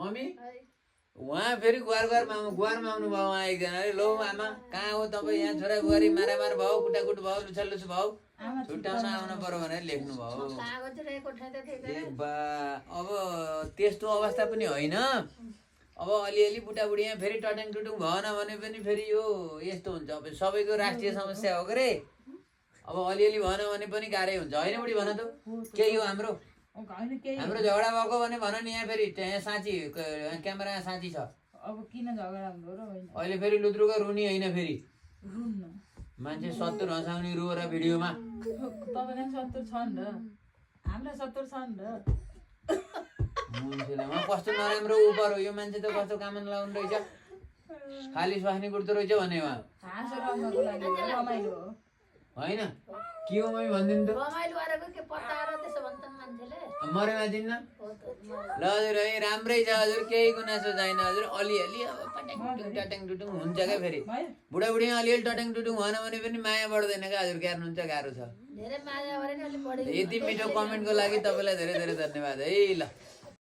mummy उहाँ फेरि गुहारमा आउनु भयो उहाँ एकजनाले लो आमा कहाँ हो तपाईँ यहाँ छोरा बुहारी मारामार भयो कुटाकुट भयो लुछालुछ भयो छुट्याउन आउनु पर्यो भनेर लेख्नु भयो अब त्यस्तो अवस्था पनि होइन अब अलिअलि बुढाबुढी यहाँ फेरि टट्याङ टुटुङ भएन भने पनि फेरि यो यस्तो हुन्छ अब सबैको राष्ट्रिय समस्या हो के अब अलिअलि भएन भने पनि गाह्रै हुन्छ होइन बुढी भन त केही हो हाम्रो झगडा भएको भने भन नि यहाँ फेरि यहाँ साँची क्यामेरा साँची छ अब किन झगडा हुँदो र होइन अहिले फेरि लुद्रुको रुनी होइन फेरि मान्छे 70 हँसाउने रोएर भिडियोमा तपाईँलाई 70 छ नि त हामीलाई 70 छ नि त मान्छेलाई कस्तो नराम्रो उपर हो यो मान्छे त कस्तो काम लाउनु रहेछ खाली स्वास्नी कुर्दो रहेछ भने उहाँ हाँसो रमाउनुको लागि रमाइलो हो होइन के हो मम्मी भनिदिनु त मरेमा दिन्न ल हजुर है राम्रै छ हजुर केही गुनासो छैन हजुर अलिअलि अब टट्याङ टुटुङ हुन्छ क्या फेरि बुढाबुढीमा अलिअलि टट्याङ टुटुङ भएन भने पनि माया बढ्दैन क्या हजुर क्यार्नुहुन्छ गाह्रो छ यति मिठो कमेन्टको लागि तपाईँलाई धेरै धेरै धन्यवाद है ल